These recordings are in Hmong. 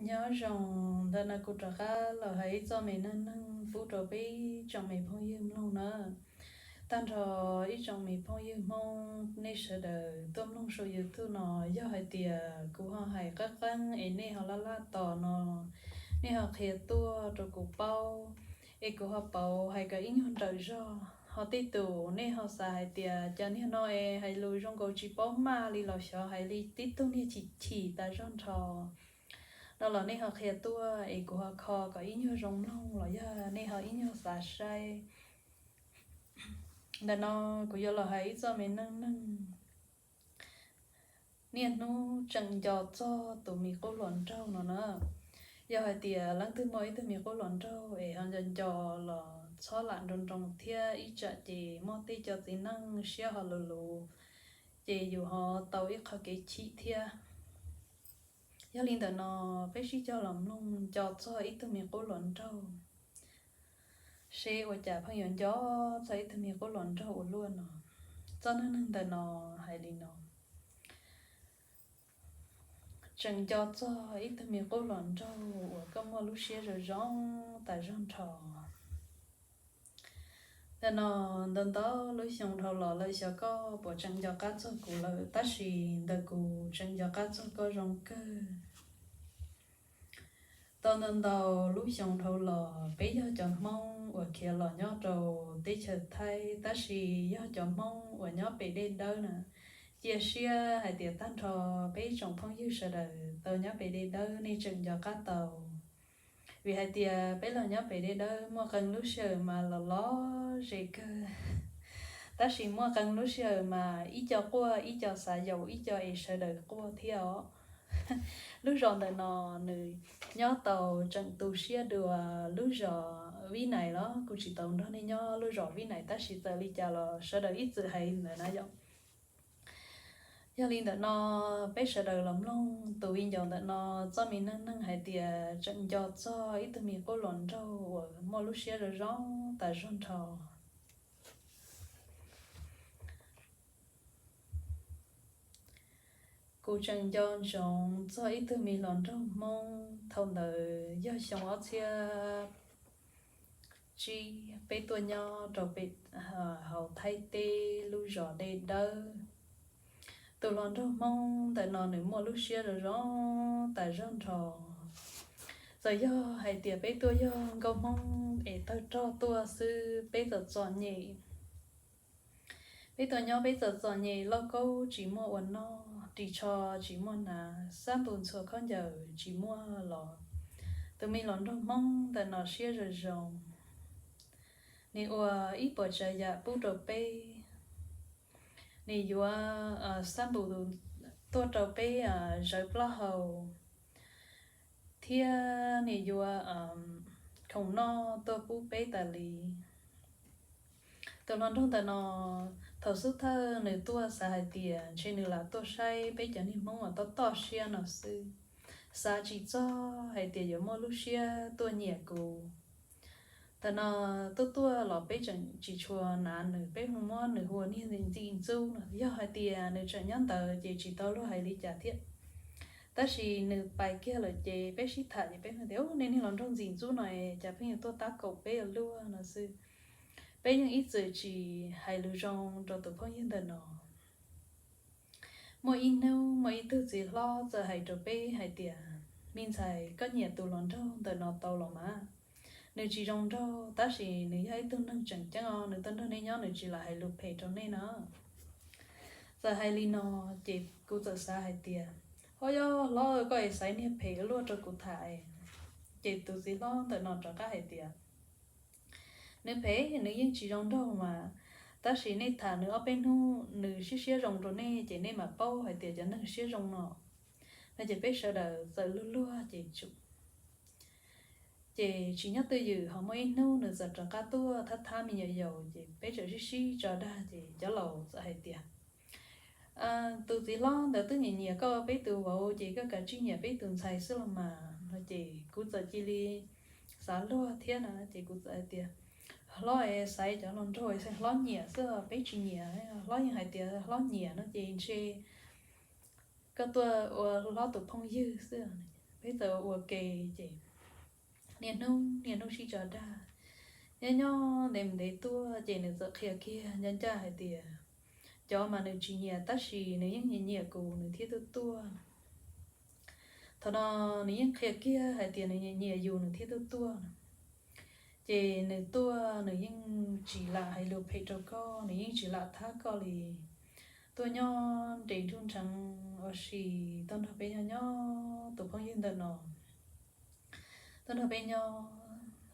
Nyob zoo, ntawm no kuv rov qab los hais ib txoj me neej neeg pub rau peb tsoom me phooj ywg mloog na. Tag nrho ib tsoom me phooj ywg Hmoob, nej sawv daws tuaj mloog saum YouTube no, yog hais tias kuv ho hais qeeb qeeb es nej ho laj laj tos no, nej ho qhia tuaj rau kuv paub, es kuv ho pauv hais kom ib nyuag nrawm zog. Ho tej tus nej ho xav hais tias cas niag no es hais lus zoo nkaus tsis paub maj li los xyov hais li tib tug niag chim chim tas zog nrho no los nej ho qhia tuaj es kuv ho kho kom ib nyuag zoo mloog los yog nej ho ib nyuag xav saib. Ntawm no kuv yuav los hais ib txoj me neej neeg niaj hnub tseem nco txog tus me qub hluas nraug no na. Yog hais tias leej twg muaj ib tug me qub hluas nraug es ho nco nco los txhob lam nroo nroo thiab, ib tsam ces muaj tej cov txiv neej siab ho luv luv, ces yus ho tau ib qho kev chim thiab. Yog li ntawm no, peb sib cog los mloog nco txog ib tug me qub hluas nraug, seb ua cas pheej yuav nco txog ib tug me qub hluas nraug ua luaj no. Txoj neej neeg ntawm no hais li no: Tseem nco txog ib tug me qub hluas nraug uas koj muaj lub siab zoo zoo tas zog nrho. Ntawm no, ntau ntau lub xyoo dhau los lawm, xyov koj puas tseem nco qab txog kuv lawm, tab sis ntawm kuv tseem nco qab txog koj zoo kawg. Tau ntau ntau lub xyoo dhau los, peb yog cov Hmoob uas khiav los nyob rau teb chaws Thaib, tab sis yog cov Hmoob uas nyob pem Dej Dawb na, cia siab hais tias tag nrho peb tsoom phooj ywg sawv daws tau nyob pem Dej Dawb nej tseem nco qab tau. Vim hais tias peb los nyob pem Dej Dawb muaj qee lub sij hawm mas los los zem kawg, tab sis muaj qee lub sij hawm mas ib co quaj ib co xav yaum ib co es sawv daws quaj thiab os. Lub zos ntawm no nws nyob tau tseem tu siab dua lub zos Vib Nais los kuv tsis tau nrog nej nyob lub zos Vib Nais, tab sis txawm li cas los sawv daws ib txwm hais ntawd na yom. Yog li ntawm no, peb sawv daws los mloog tus viv ncaus ntawm no txoj me neej neeg hais tias tseem nco txog ib tug me qub hluas nraug uas muaj lub siab zoo zoo tas zog nrho. Kuv tseem nco ntsoov txog ib tug me hluas nraug Hmoob, thaum ntawd yog xyoo ob txhiab tsib, peb tuaj nyob rau pem hauv Thaib teb lub zos Dej Dawb. Tus hluas nraug Hmoob ntawm no nws muaj lub siab zoo zoo tas zog nrho. Txawm yog hais tias peb tuaj yog nkauj Hmoob es tawg rog tuaj xwb, peb txom txom nyem. Peb tuaj nyob peb txom txom nyem, lauj kaub tsis muaj ua noj, ris tsho tsis muaj hnav, xab npus ntxhua khaub ncaws tsis muaj los tus me hluas nraug Hmoob ntawm no siab zoo zoo. Nws ua ib puas tsav yam pub rau peb. Nws yuav xab npus tuaj rau peb zawv plaub hau, thiab nws yuav khoom noj tuaj pub peb tas li. Tus hluas nraug ntawm no, thaum xub thawj nws tuaj xav hais tias ntshe nws lam tuaj saib peb cov niag Hmoob uas toj toj siab no xwb, xav tsis txog hais tias yuav muaj lub siab tuaj nyiam kuv. Ntawm no tuaj tuaj los peb tseem tsis tshua hnav nws, peb hu muab nws hu ua niag ntxim ntxub no. Yog hais tias nws tseem nyob ntawd ces tsis tau luag hais li cas thiab. Tab sis nws pais kiag lawm ces peb sib tham ces peb hu tias, nej niag hluas nraug ntxim ntxub no es cas pheej yuav tuaj tab kaum peb ua luaj no xwb. Peb yeej ib txwm tsis hais lus zoo rau tus phooj ywg ntawm no. Muaj ib hnub muaj ib tug txiv hlob txawm hais rau peb hais tias, me ntxhais, koj nyiam tus hluas nraug ntawm no tau los mas. Nws tsis zoo nraug tab sis nws yog ib tug neeg tseem ceeb os, nws tuaj nrog nej nyob nws tsis lam hais lus phem rau nej no. Txawm hais li no ces kuv txawm xav hais tias, ho yog hlob, koj es xaiv niag phem luaj rau kuv tham. Ces tus txiv hlob ntawm no rov qab hais tias, nws phem nws yeej tsis zoo nraug mas, tab sis nej tham nws ob peb hnub nws siab siab zoo rau nej ces nej mam paub hais tias cov neeg siab zoo no. No ces peb sawv daws txawm luag luag ces tsum. Ces tsis nyob twj ywm ho muaj ib hnub nws txawm rov qab tuaj thab thab me nyuam yaus ces peb txawm sib sib tso dag ces cov laus txawm hais tias, tus txiv hlob ntawd twb nyiam nyiam koj peb tus vauv ces koj kav tsij nyiam peb tus ntxhais xwb los mas. No ces kuv txawm cia li xav luag thiab na ces kuv txawm hais tias, hlob es xaiv cov hluas nraug es hlob nyiam xwb, peb tsis nyiam. Hlob yeej hais tias hlob nyiam no ces ntshe koj tuaj ua hlob tus phooj ywg xwb. Peb txawm ua ke ces niaj hnub niaj hnub sib tso dag, nyob nyob ntev mus ntev tuaj ces nws txawm qhia kiag ncaj ncaj hais tias cov mas nws tsis nyiam tab sis nws yeej nyiam nyiam kuv nws thiaj tuaj tuaj. Thaum no nws yeej qhia kiag hais tias nws nyiam nyiam yus nws thiaj tuaj tuaj. Ces nws tuaj nws yeej tsis lam hais lus phem rau koj, nws yeej tsis lam thab koj li. Tuaj nyob nres nruj nrheev ua si, tuaj nrog peb nyob nyob. Tus phooj ywg ntawm no tuaj nrog peb nyob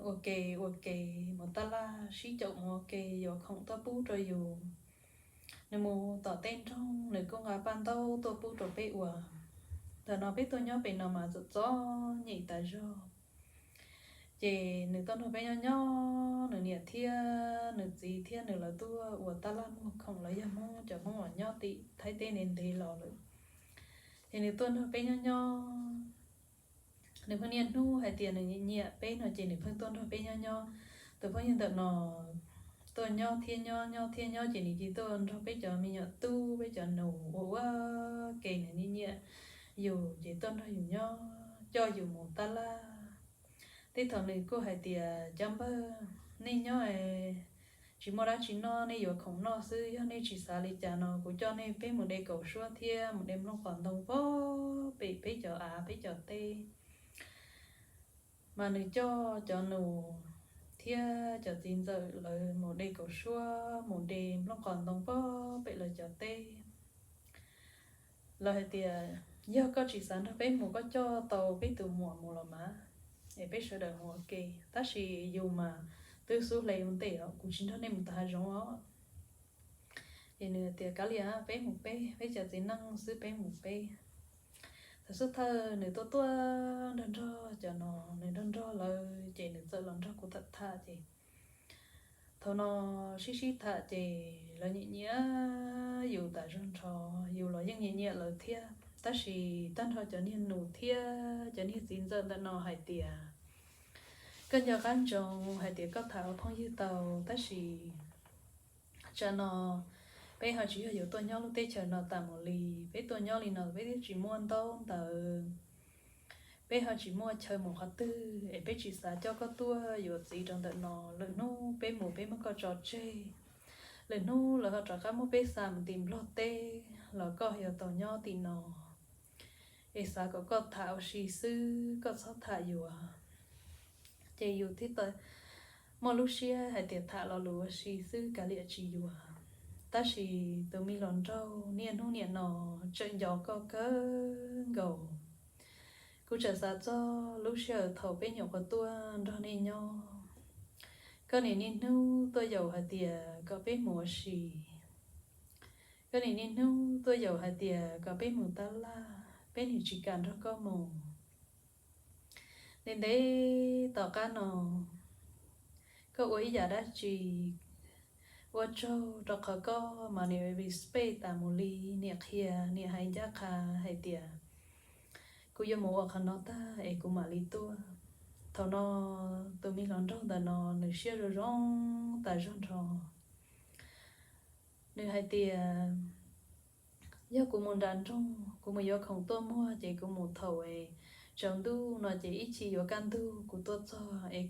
ua ke, ua ke mus tab laj sib caum mus ua ke, yuav khoom tuaj pub rau yus. Nws mus tom tej nroog nws kuj nqa paj ntaub tuaj pub rau peb ua. Ntawm no peb tuaj nyob pem no mas txom txom nyem tas zog. Ces nws tuaj nrog peb nyob nyob, nws niam thiab nws txiv thiab nws lawv tuaj ua tab laj muag khoom, lawv yog Hmoob, cov Hmoob uas nyob tim Thaib teb ntev ntev los lawm. Ces nws tuaj nrog peb nyob nyob, nws pheej niaj hnub hais tias nws nyiam peb no ces nws pheej tuaj nrog peb nyob nyob. Tus phooj ywg ntawm no tuaj nyob thiab nyob, nyob thiab nyob ces nws cia tuaj nrog peb cov me nyuam tub, peb cov nus ua ua ke, nws nyiam nyiam yus ces tuaj nrog yus nyob, coj yus mus tab laj. Tej thaum nws kuj hais tias cov npawg, nej nyob tsis muaj dab tsi noj, nej yuav khoom noj xwb, yog nej tsis xav li cas no kuv coj nej peb mus de kaum suab thiab mus de nplooj qos ntoo pem peb cov av peb cov teb. Mas nws coj cov nus thiab cov txiv ntxawm lawv mus de kaum suab, mus de nplooj qos ntoo pem lawv cov teb. Lawv hais tias yog koj tsis xav nrog peb mus, koj coj tau peb tus muam mus los mas, es peb sawv daws mus ua ke. Tab sis yus mas twb xub hle ua ntej os, kuv tsis nrog nej mus tom hav zoov os. Es nws tias kav liam, peb mus peb, peb cov txiv neej xwb peb mus peb. Thaum xub thawj nws tuaj tuaj nrog nrog cov no, nws nrog nrog lawv ces nws txawm los nrog kuv tham tham ces thaum no sib sib tham ces lawv nyiam nyiam yus tas zog nrho, yus los yeej nyiam nyiam lawv thiab. Tab sis tag nrho cov niag nus thiab cov niag txiv ntxawm ntawm no hais tias koj nco qab ntsoov hais tias koj tham ua phooj ywg tau, tab sis tsam no peb ho tsis yog yuav tuaj nyob lub teb chaws no tas mus li. Peb tuaj nyob li no peb twb tsis muaj ntaub ntawv, peb ho tsis muaj chaw mus qhov twg, es peb tsis xav coj koj tuaj yuav txiv rau ntawm no. Lwm hnub peb mus peb muab koj tso tseg, lwm hnub lawv ho rov qab muab peb xa mus tim Nplog teb los koj yuav tau nyob tim no. Es xav kom koj tham ua si xwb, koj txhob tham yuav. Ces yus thiaj muaj lub siab hais tias tham lo lus ua si xwb kav liam tsis yuav. Tab sis tus me hluas nraug niaj hnub niam no tseem nco koj kawg nkaus. Kuv tseem xav txog lub sij hawm thaum peb nyuam qhuav tuaj nrog nej nyob. Koj niam niaj hnub tuaj yaum hais tias kom peb mus ua si. Koj niam niaj hnub tuaj yaum hais tias kom peb mus tab laj, peb niam tsis kam nrog koj mus. Ntev ntev tom qab no koj ua ib yam dab tsi, ua tsaug rau qhov koj mas niam respect tas mus li, niam qhia, niam hais ncaj qha hais tias kuv yuav mus ua qhov no tag es kuv mam li tuaj. Thaum no tus me hluas nraug ntawm no nws siab zoo zoo tas zog nrho. Nws hais tias yog kuv mus nram nroog, kuv mus yuav khoom tuaj muag ces kuv mus thaum es tsaus ntuj no ces ib chim yuav kaj ntug kuv tuaj txog es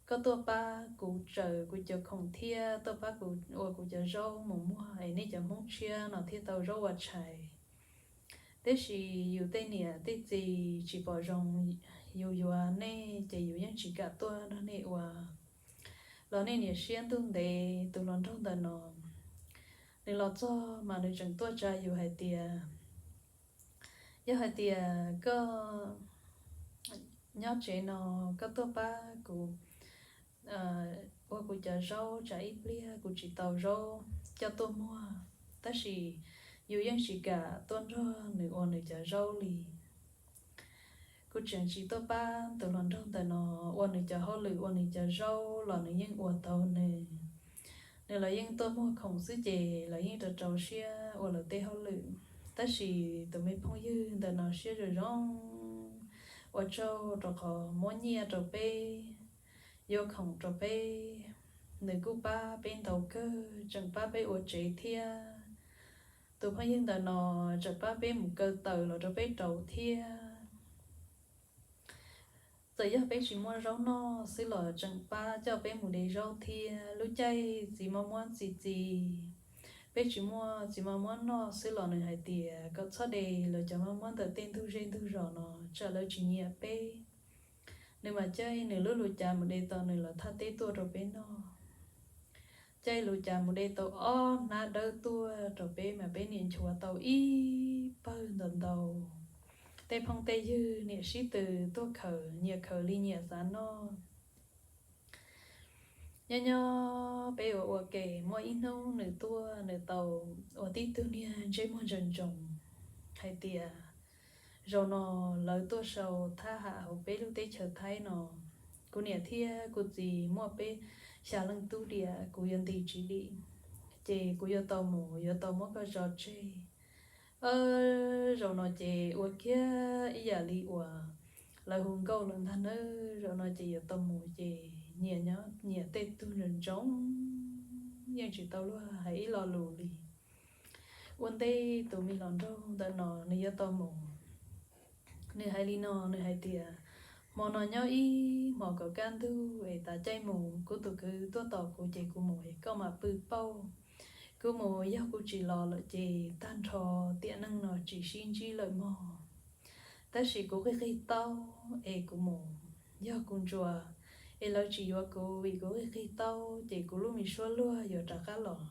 koj tuaj pab kuv tsaws kuv cov khoom thiab tuaj pab kuv ua kuv cov zaub mus muag es nej cov Hmoob tshiab no thiaj tau zaub ua tshais. Tiam sis yus tej niam tej txiv tsis pom zoo yus yuav nej ces yus yeej tsis kam tuaj nrog nej ua. Los nej niam siab ntuj ntev, tus hluas nraug ntawm no nws los txog mas nws tseem tuaj tsa yus hais tias yog hais tias koj nyob tsev no, koj tuaj pab kuv ua kuv cov zaub, tsam ib pliag kuv tsis tau zaub coj tuaj muag. Tab sis yus yeej tsis kam tuaj nrog nws ua nws cov zaub li. Kuv tseem tsis tuaj pab tus hluas nraug ntawm no ua nws cov hauj lwm, ua nws cov zaub los nws yeej ua tau nws. Nws los yeej tuaj muag khoom xwb ces los yeej rau rau siab ua lawv tej hauj lwm. Tab sis tus me phooj ywg ntawm no siab zoo zoo, ua tsaug rau qhov muab nyiaj rau peb, yuav khoom rau peb, nws kuj pab peb ntau kawg, tseem pab peb ua tsev thiab. Tus phooj ywg ntawm no tseem pab peb mus kaw taws los rau peb rauv thiab. Txawm yog peb tsis muaj zaub noj xwb los tseem pab coj peb mus de zaub thiab. Lub caij txiv maj muab txi txiv, peb tsis muaj txiv maj muab noj xwb los nws hais tias kom txhob de lawv cov maj muab ntawm tej ntug zej ntug zos no, tsam lawv tsis nyiam peb. Nws mam caij nws lub lus cav mus de tau nws los thaj teb tuaj rau peb noj. Caij lus cav mus de tau ob hnab dawb tuaj rau peb mas peb niam nchuav tau ib pawg ntau ntau. Tej phooj tej ywg niam sib tw tuaj khaws, nyias khaws li nyias xav noj. Nyob nyob peb ua ua ke, muaj ib hnub nws tuaj, nws tau ua tib tug niag ntsej muag ntsoov ntsoov hais tias, zaum no lawv tuaj sau thab ham hauv peb lub teb chaws Thaib no, kuv niam thiab kuv txiv muaj peb xya leej tub diam, kuv yuav nti tsis dim, ces kuv yuav tau mus, yuav tau muab koj tso tseg. Zaum no ces ua kiag ib yam li uas lawv hu nkauj lawm ntag nawb. Zaum no ces yuav tau mus ces nyias nyob nyias tej tug ntsoov ntsoov, yeej tsis tau luag hais ib lo lus li. Ua ntej tus me hluas nraug ntawm no nws yuav tau mus, nws hais li no, nws hais tias, hmo no nyob ib hmos kom kaj ntug es tas caij mus, kuv tus kwv tuaj tos kuv ces kuv mus es koj mam pw pauj. Kuv mus, yog kuv tsis los lawm ces tag nrho tiam neej no tsis sib ntsib lawm mog. Tab sis kuv qig qig taub es kuv mus, yog kuv ntsuas es lawv tsis yuav kuv vim kuv qig qig taub ces kuv lub me suab luag yuav rov qab los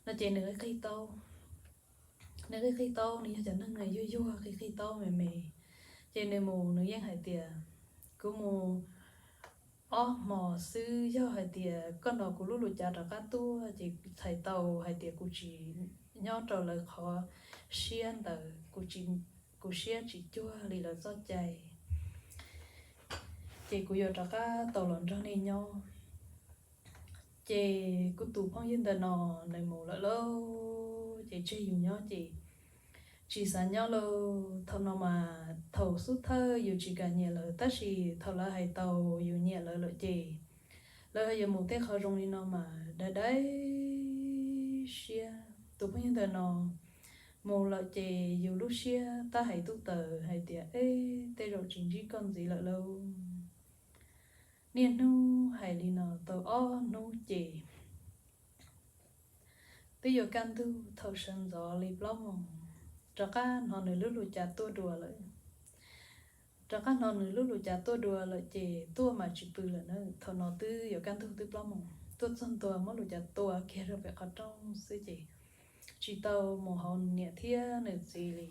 no ces nws qig qig taub. Nws qig qig taub, nws yog cov neeg yuag yuag qig qig taub me me. Ces nws mus nws yeej hais tias, kuv mus ob hmos xwb, yog hais tias koj nrog kuv lub lus cav rov qab tuaj ces txhais tau hais tias kuv tsis nyob rau lawv qhov siab ntawd, kuv siab tsis cuag li lawv txoj cai, ces kuv yuav rov qab tau los nrog nej nyob. Ces kuv tus phooj ywg ntawm no nws mus lawm lauj, ces tseg yus nyob ces tsis xav nyob lauj. Thaum no mas thaum xub thawj yus tsis kam nyiam lawv, tab sis thaum lawv hais tau yus nyiam lawv lawm ces lawv yuav mus tej qhov zoo li no mas dai dai siab. Tus phooj ywg ntawm no mus lawm ces yus lub siab tab hais tub taws hais tias, eb, tej zaum tsis ntsib koj ntxiv lawm lauj. Niaj hnub hais li no tau ob hnub ces twb yuav kaj ntug, thaum sawv ntxov li plaub moos rov qab hnov nws lub lus cav tuaj dua lawm. Rov qab hnov nws lub lus cav tuaj dua lawm ces tuaj mas tsis pw lawm na. Thaum no twb yuav kaj ntug twb plaub moos, tuaj txog ntua muab lus cav tua kiag rau pem qhov rooj xwb ces tsis tau mus hauv nws niam thiab nws txiv li.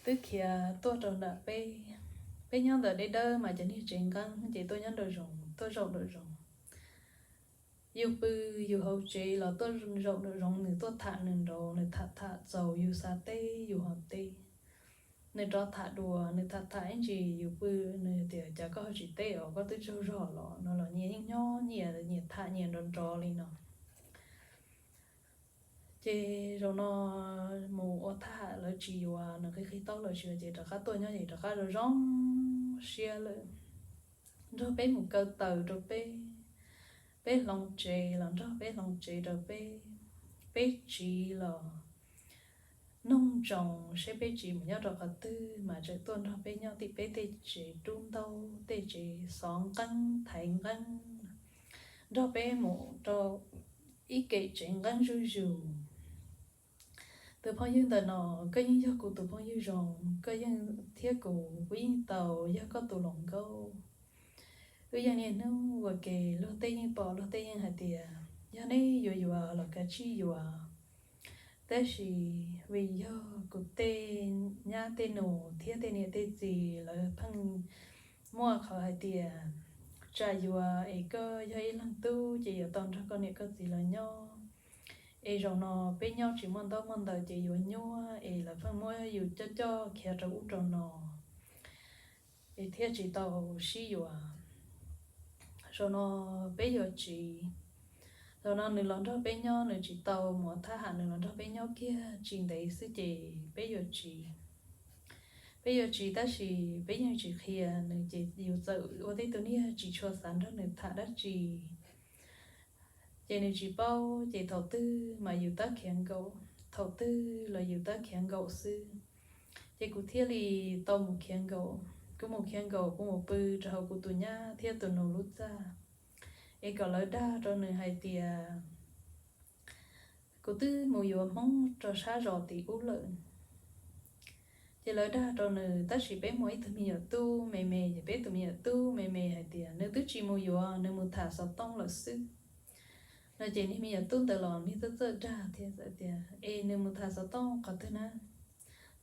Twb khiav tuaj rau nram peb, peb nyob ntawm deb dawb mas cov niag tsev nqeeb ces tuaj nyob nraum zoov, tuaj zaum nraum zoov. Yus pw yus hauv tsev los tuaj zaum nraum zoov, nws tuaj tham nws nraud, nws tham tham txaus yus xav teb yus ho teb. Nws rov tham dua, nws tham tham ib ntsis yus pw, nws tias cas koj ho tsis teb os, koj twb tsaug zog los no los nyias yeej nyob nyias, nyias tham nyias nrov nrov li no. Ces zaum no mus ua thaj ham lawv tsis yuav, nws qig qig taub lawv tsis yuav ces rov qab tuaj nyob ces rov qab zoo zoo siab lawm. Nrog peb mus kaw taws rau peb, peb hloov tsev los nrog peb hloov tsev rau peb, peb tsiv los noog ntsoov seb peb tsiv mus nyob rau qhov twg mas tseem tuaj nrog peb nyob tim peb tej tsev rub ntaub, tej tsev xov nqeeb thaiv nqeeb, nrog peb mus rau ib kem tsev nqeeb zuj zus. Tus phooj ywg ntawm no, koj yeej yog kuv tus phooj ywg zoo, koj yeej thiab kuv, kuv yeej tau yog koj tus hluas nkauj. Wb yeej niaj hnub ua ke, luag tej yeej pom, luag tej yeej hais tias yog neb yuav yuav los kav tsij yuav. Tab sis vim yog kuv tej nyab tej nus thiab tej niam tej txiv lawv pheej muaj qhov hais tias tsam yuav es koj yog ib leeg tub ces yuav tau nrog koj niam koj txiv lawv nyob, es zaum no peb nyob tsis muaj ntaub muaj ntawv ces yuav nyuaj, es lawv pheej muab yus coj coj khiav rau ub rau no, es thiaj tsis tau sib yuav. Zaum no peb yuav tsiv. Zaum no nws los nrog peb nyob, nws tsis tau mus thab ham, nws los nrog peb nyob kiag tsis ntev xwb ces peb yuav tsiv. Peb yuav tsiv tab sis peb yeej tsis qhia nws ces yus txawm ua tej tus niag tsis tshua xav nrog nws tham dab tsi. Ces nws tsis paub, ces thaum twg mas yus tab khiav nkaum, thaum twg los yus tab khiav nkaum xwb. Ces kuv thiaj li tau mus khiav nkaum, kuv mus khiav nkaum, kuv mus pw rau hauv kuv tus nyab thiab tus nus lub txaj, es kom lawv dag rau nws hais tias kuv twb mus yuav Hmoob rau sab zos tim ub lawm. Ces lawv dag rau nws, tab sis peb muaj ib tug me nyuam tub me me, ces peb tus me nyuam tub me me hais tias nws twb tsis mus yuav, nws mus tham xov tooj lawm xwb no. Ces niag me nyuam tub ntawd los niag txawj txawj dag thiab tias, es nws mus tham xov tooj qhov twg na?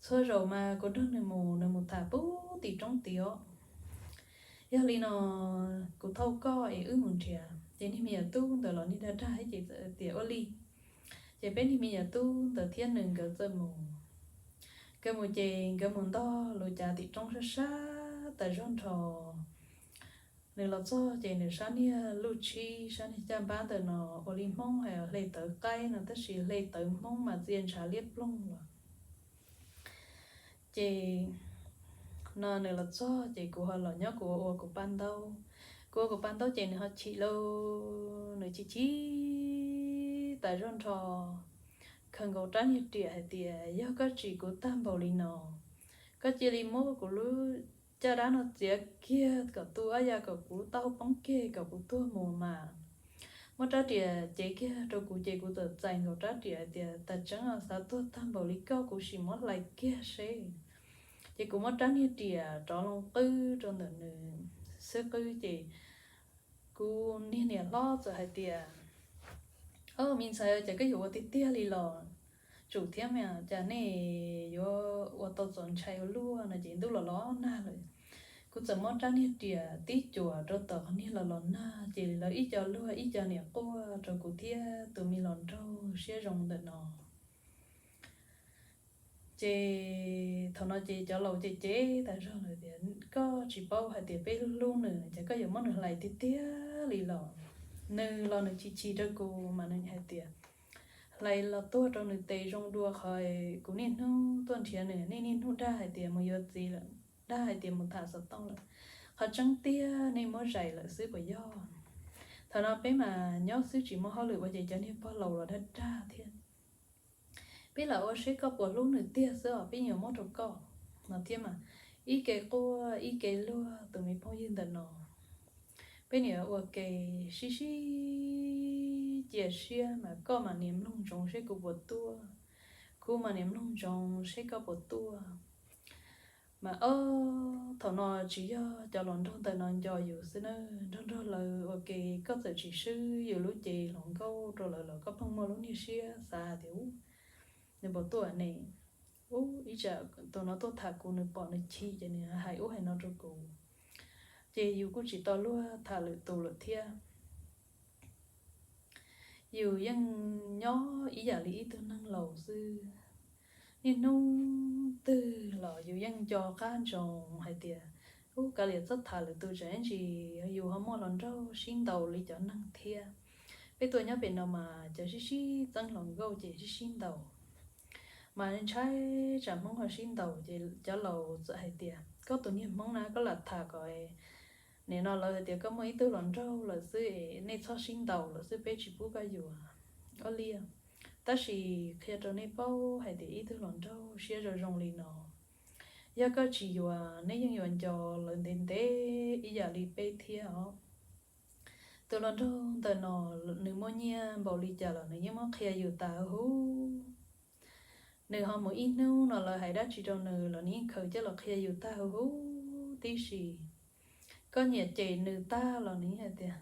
Txhua zaus mas kuv nrog nws mus, nws mus tham pub tim roob tid os. Yog li no kuv thauj koj es wb mus nrhiav. Ces niag me nyuam tub ntawd los niag dag dag thiab ces txawm tias ua li. Ces peb niag me nyuam tub ntawd thiab nws nkawd txawm mus. Nkawd mus ces nkawd mus ntog lub cav tim roob sab sab tas zog nrho. Nws los txog ces nws sab niag luj tshib sab niag caj npab ntawm no ua li Hmoob hais hle tawv qaib no, tab sis hle tawv Hmoob mas txia ntshav liab ploog los. Ces no nws los txog ces kuv ho los nyob kuv ua ua kuv paj ntaub. Kuv ua kuv paj ntaub ces nws ho chim lauj, nws chim chim tas zog nrho, khaws nkaus rab niag riam hais tias yog koj tsim kuv tag npaum li no, koj cia li muab kuv lub caj dab no txiav kiag kom tu ob ya kom kuv tau poob kiag kom kuv tuag mus mas. Muab rab riam cev kiag rau kuv ces kuv txawm txais nkaus rab riam hais tias tas tseeb xav tuag tag npaum li koj kuv sim muab hlais kiag seb. Ces kuv muab rab niag riam rov loo qwb rau ntawm nws xwb qwb ces kuv niag niam hlob txawm hais tias, o me ntxhais, cas koj yuav ua tiag tiag li los? Tsum thiab mas cas nej yuav ua tau txaus ntshai ua luaj no ces ntuj los los nag lawm. Kuv txawm muab rab niag riam tib cuam rau tom qhov niag los los nag ces lawv ib co luag ib co niam quaj rau kuv thiab tus me los nraug siab zoo ntawm no. Ces thaum no ces cov laus ces cem tas zog lawm tias koj tsis paub hais tias peb hlub hlub nws, ces koj yuav muab nws hlais tiag tiag li los? Nws los nws chim chim rau kuv mas nws hais tias hlais los tuag rau nws tes zoo dua qhov kuv niaj hnub tuaj nrhiav nws, nej niaj hnub dag hais tias mus yuav txiv lawm, dag hais tias mus tham xov tooj lawm. Qhov tseeb tiag nej muab zais lawm xwb puas yog? Thaum no peb mas nyob xwb tsis muaj hauj lwm ua ces cov niag pog laus los dag dag thiab. Peb lam ua seb koj puas hlub nws tiag xwb os, peb yuav muab rau koj no thiab mas. Ib ke quaj ib ke luag tus me phooj ywg ntawm no. Peb niam ua ke sib sib cia siab mas koj mas niam mloog ntsoov seb kuv puas tuaj, kuv mas niam mloog ntsoov seb koj puas tuaj. Mas ob thaum no tsis yog cov hluas nraug ntawm no nco yus xwb na, nrog nrog lawv ua ke, koj txawm tsis swb yus lub cev hluas nkauj rau lawv los koj pheej muaj lub niag siab xav tias ub, nws puas tuaj ne, ub ib tsam tus no tuaj tham kuv nws pom nws chim ces nws hais ub hais no rau kuv. Ces yus kuj tsis tau luag tham lwm tus lawm thiab. Yus yeej nyob ib yam li ib tug neeg laus xwb. Niaj hnub twg los yus yeej nco qab ntsoov hais tias ub, kav liam txhob tham lwm tus, tsam ib ntsis yus ho muaj hluas nraug sib ntaus li cov neeg thiab. Peb tuaj nyob pem no mas cov sib sib txeeb hluas nkauj ces sib sib ntaus. Mas ntshai tsam Hmoob ho sib ntaus ces cov laus txawm hais tias koj tus niag Hmoob na, koj lam tham kom nim no lawv hais tias koj muaj ib tug hluas nraug lawm xwb es nej txhob sib ntaus lawm xwb, peb tsis pub koj yuav. Ua li, tab sis qhia rau nej paub hais tias ib tug hluas nraug siab zoo zoo li no, yog koj tsis yuav nej yeej yuav nco lawv ntev ntev ib yam li peb thiab os. Tus hluas nraug ntawm no nws muaj nyiaj npaum li cas los nws yeej muab qhia yus tas huv huv. Nws ho mus ib hnub no lawv hais dab tsi rau nws los nws yeej khaws coj los qhia yus tag huv huv tib si. Koj nyiam cem nws tag los nws yeej hais tias,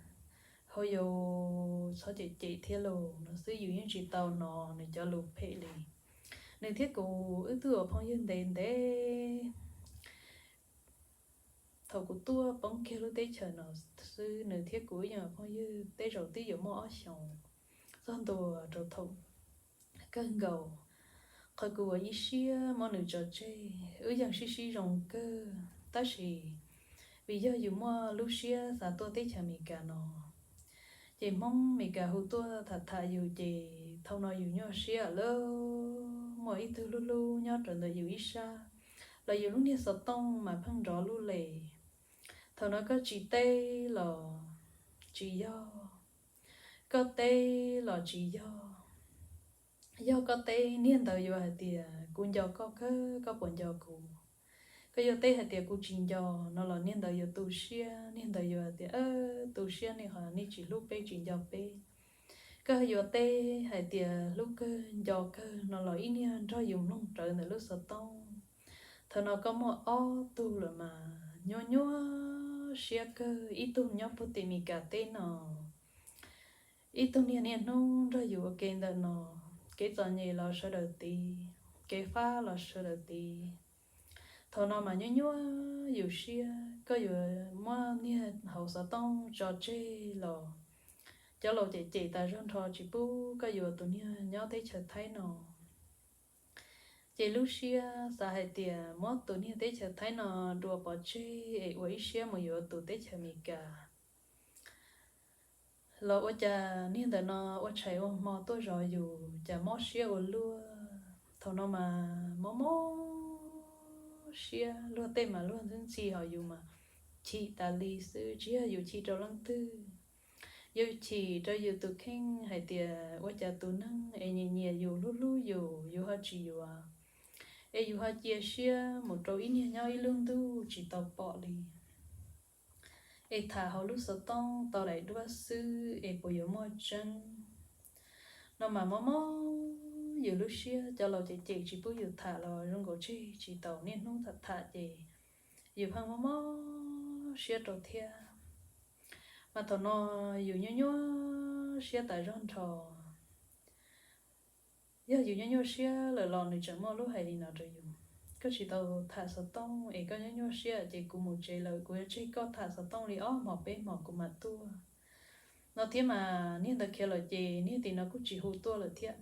hauv yus txhob cem cem thiab los no xwb, yus yeej tsis tau hnov nws cov lus phem li. Nws thiab kuv wb twb ua phooj ywg ntev ntev. Thaum kuv tuaj poob kiag lub teb chaws no xwb nws thiab kuv wb yeej ua phooj ywg tej zaum twb yuav muaj ob xyoos txog ntua rau thaum kawg nkaus. Qhov kuv ua ib siab muab nws tso tseg, wb yeej sib sib zoo kawg, tab sis vim yog yus muaj lub siab xav tuaj teb chaws Amelikas no, ces Hmoob Amelikas hu tuaj tham tham yus, ces thaum no yus nyuaj siab lawm. Muaj ib tug hlub hlub nyob rau ntawm yus ib sab, los yus lub niag xov tooj mas pheej nrov lub les. Thaum no koj tsis teb los tsis yog, koj teb los tsis yog. Yog koj teb, niag ntawd yuav hais tias kuv nco koj kawg, koj puas nco kuv? Koj yuav teb hais tias kuv tsis nco no los niag ntawd yuav tu siab, niag ntawd yuav hais tias tu siab nej qhov nej tsis hlub peb tsis nco peb. Koj yuav teb hais tias hlub kawg nco kawg no los ib niag nrog yus mloog rawv ntawm lub xov tooj. Thaum no koj muaj ob tug lawm mas nyuaj nyuaj siab kawg, ib tug nyob puag tim Meskas teb no, ib tug niag niaj hnub nrog yus ua ke ntawm no, kev txom nyem los sawv daws tiv, kev fab los sawv daws tiv. Thaum no mas nyuaj nyuaj yus siab, koj yuav muab niag hauv xov tooj tso tseg los cov laus cem cem tas zog nrho tsis pub koj yuav tus niag nyob teb chaws Thaib no. Ces lub siab xav hais tias muab tus niag teb chaws Thaib no dua pov tseg es ua ib siab mus yuav tus teb chaws Amelikas. Los ua cas niag ntawm no ua tshais ua hmo tuaj zov yus, cas mob siab ua luaj. Thaum no mas mob mob siab, luag tej mas luag ntxhi ntxhi, ho yus mas chim tas li xwb, tsis yog yus chim rau leej twg. Yus chim rau yus tus kheej hais tias ua cas tus neeg es nyiam nyiam yus hlub hlub yus, yus ho tsis yuav, es yus ho cia siab mus rau ib niag nyob ib lub ntuj tsis tau pom li, es tham hauv lub xov tooj tau daim duab xwb es puas yuav muaj tseeb. No mas mob mob yus lub siab, cov laus cem cem tsis pub yus tham los zoo nkaus tseg tsis tau, niaj hnub tham tham ces yus pheej mob mob siab rau thiab. Mas thaum no yus nyuaj nyuaj siab tas zog nrho. Yog yus nyuaj nyuaj siab lawm los nws tseem muaj lub hais li no rau yus: Koj tsis tau tham xov tooj es koj nyuaj nyuaj siab ces kuv mus tsev lawm, kuv yuav tseg koj tham xov tooj li ob hmos peb hmos kuv mam tuaj. No thiab mas niag ntawd khiav lawm ces niag tim no kuj tsis hu tuaj lawm thiab.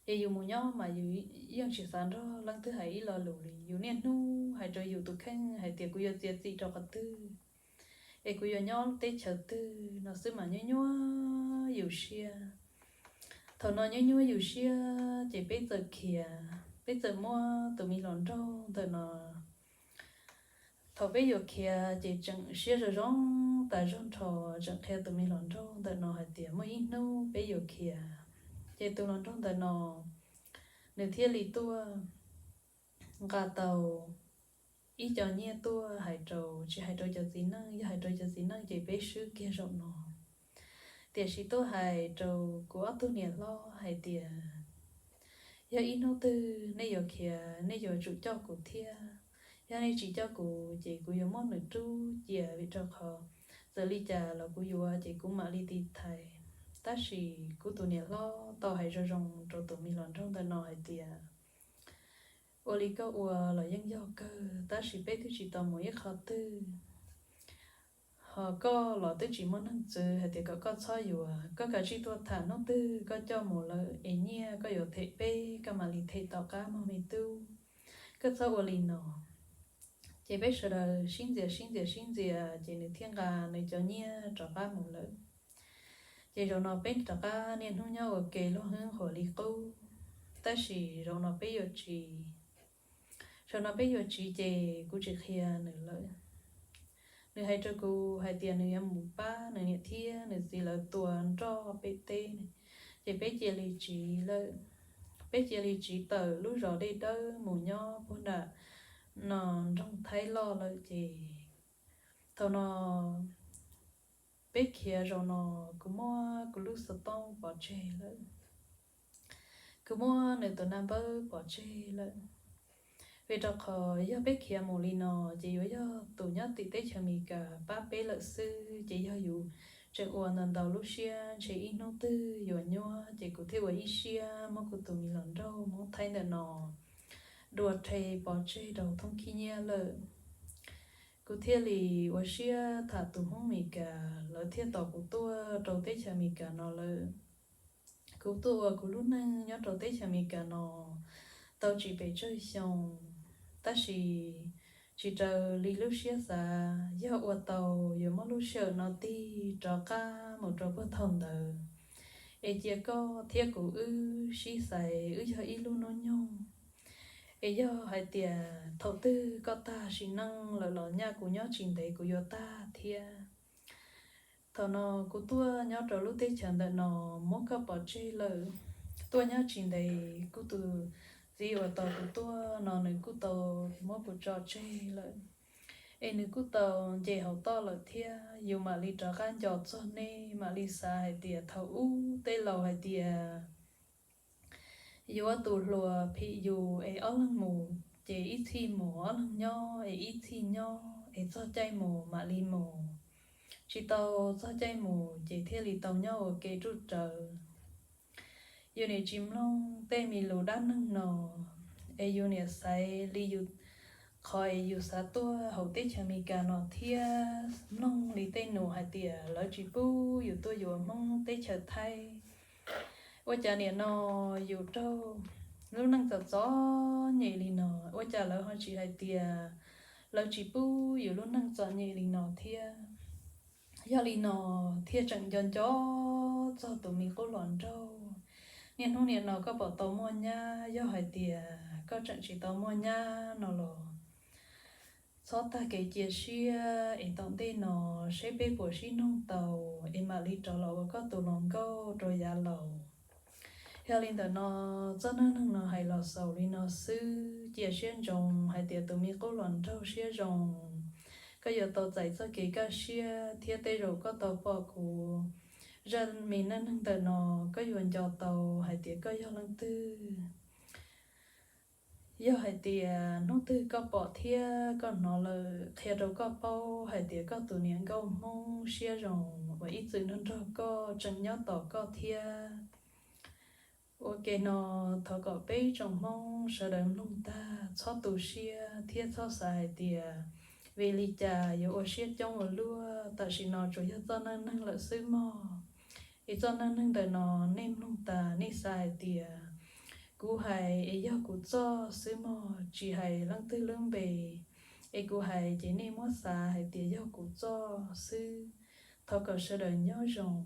Ces yus mus nyob mas yus yeej tsis xav nrog leej twg hais ib lo lus li. Yus niaj hnub hais rau yus tus kheej hais tias kuv yuav txiav txim rau qhov twg, es kuv yuav nyob teb chaws twg no xwb mas nyuaj nyuaj yus siab. Thaum no nyuaj nyuaj yus siab ces peb txawm khiav, peb txawm muab tus me hluas nraug ntawm no. Thaum peb yuav khiav ces tseem siab zoo zoo tas zog nrho, tseem qhia tus me hluas nraug ntawm no hais tias muaj ib hnub peb yuav khiav. Ces tus hluas nraug ntawm no nws thiaj li tuaj nqa tau ib co nyiaj tuaj hais rau, tsis hais rau cov txiv neej, yog hais rau cov txiv neej ces peb swb kiag zaum no. Tiam sis tuaj hais rau kuv ob tug niam hlob hais tias yog ib hnub twg nej yuav khiav, nej yuav tsum coj kuv thiab. Yog nej tsis coj kuv ces kuv yuav muab nws rub cia, vim rau qhov txawm li cas los kuv yuav ces kuv mam li tiv thaiv. Tab sis kuv tus niam hlob tau hais zoo zoo rau tus me hluas nraug ntawm no hais tias ua li koj ua los yeej yog kawg, tab sis peb twb tsis tau mus ib qho twg. Ho koj los twb tsis muaj neeg txwv hais tias kom koj txhob yuav, koj kav tsij tuaj tham, hnub twg koj coj mus lawm es nyiaj koj yuav them peb, koj mam li them tom qab mog me tub. Koj txhob ua li no. Ces peb sawv daws sib ntxias sib ntxias sib ntxias ces nws thiaj nqa nws cov nyiaj rov qab mus lawm. Ces zaum no peb rov qab niaj hnub nyob ua ke luag hwb nqhuav li qub. Tab sis zaum no peb yuav tsiv, zaum no peb yuav tsiv ces kuv tsis qhia nws lawm. Nws hais rau kuv hais tias nws yuav mus pab nws niam thiab nws txiv lawv tua nroj pem teb, ces peb cia li tsiv lawm. Peb cia li tsiv tawm lub zos Dej Dawb mus nyob puag nram no nroog Thaib Loj lawm ces thaum no peb khiav zaum no kuv muab kuv lub xov tooj pov tseg lawm. Kuv muab nws tus naj npawb pov tseg lawm. Vim rau qhov yog peb khiav mus li no ces yuav yog tus nyob tim teb chaws Amelikas pab peb lawm xwb, ces yog yus tseem ua ntau ntau lub siab ntshe ib hnub twg yuav nyuaj, ces kuv thiaj ua ib siab muab kuv tus me hluas nraug Hmoob Thaib ntawm no dua rhe pov tseg rau thoob khib nyiab lawm. Kuv thiaj li ua siab tham tus Hmoob Amelikas, lawv thiaj tos kuv tuaj rau teb chaws Amelikas no lawm. Kuv tuaj ua kuv lub neej nyob rau teb chaws Amelikas no tau tsis pes tsawg xyoo, tab sis tsis raws li lub siab xav. Yog ua tau yuav muab lub sij hawm no tig rov qab mus rau puag thaum ntawd, es cia koj thiab kuv wb sib xaiv, wb yog ib lub hnub nyoog. Es yog hais tias thaum twg koj tag sim neej lawm los nyaj kuv nyob tsis ntev kuv yuav tag thiab. Thaum no kuv tuaj nyob rau lub teb chaws ntawm no muab koj pov tseg lawm. Tuaj nyob tsis ntev kuv tus txiv uas tos kuv tuaj no nws kuj tau muab kuv tso tseg lawm, es nws kuj tau nce hauv toj lawm thiab. Yus mam li rov qab nco txog nej, mam li xav hais tias thaum ub tej laus hais tias yuav tus hluas phim yus es ob leeg mus ces ib txhij mus, ob leeg nyob es ib txhij nyob, es txog caij mus mam li mus, tsis tau txog caij mus ces thiaj li tau nyob ua ke ruj rawv. Yus niam tsis mloog tej me lus dab neeg no, es yus niam xaiv li yus, qhov es yus xav tuaj hauv teb chaws Amelikas no thiab mloog li tej nus hais tias lawv tsis pub yus tuaj yuav Hmoob teb chaws Thaib. Ua cas niam no yus raug lub neej txom txom nyem li no, ua cas lawv ho tsis hais tias lawv tsis pub yus lub neej txom nyem li no thiab. Yog li no thiaj tseem nco nco txog tus me qub hluas nraug. Niaj hnub niam no koj pom tau muaj nyab, yog hais tias koj tseem tsis tau muaj nyab no los txhob tag kev cia siab es tom ntej no seb peb puas sib noog tau es mam li rov los ua koj tus hluas nkauj rau yav laus. Yog li ntawm no, txoj neej neeg no hais los xaus li no xwb, cia siab ntsoov hais tias tus me qub hluas nraug siab zoo, koj yuav tau txais txoj kev kaj siab thiab tej zaum koj tau pom kuv zaj me neej neeg ntawm no, koj yuav nco tau hais tias koj yog leej twg. Yog hais tias hnub twg koj pom thiab koj hnov lawm qhia rau koj paub hais tias koj tus niam nkauj Hmoob siab zoo uas ib txwm nrog nrog koj tseem nyob tos koj thiab. Ua ke no, thov kom peb tsoom Hmoob sawv daws mloog tag txhob tu siab thiab txhob xav hais tias vim li cas yuav ua siab coob ua luaj, tam sim no tsuas yog txoj neej neeg lawm xwb mog. Es txoj neej neeg ntawm no nej mloog tas nej xav hais tias kuv hais es yog kuv txoj xwb mog, tsis hais leej twg lub npe. Es kuv hais ces nej muab xav hais tias yog kuv txoj xwb. Thov kom sawv daws nyob zoo.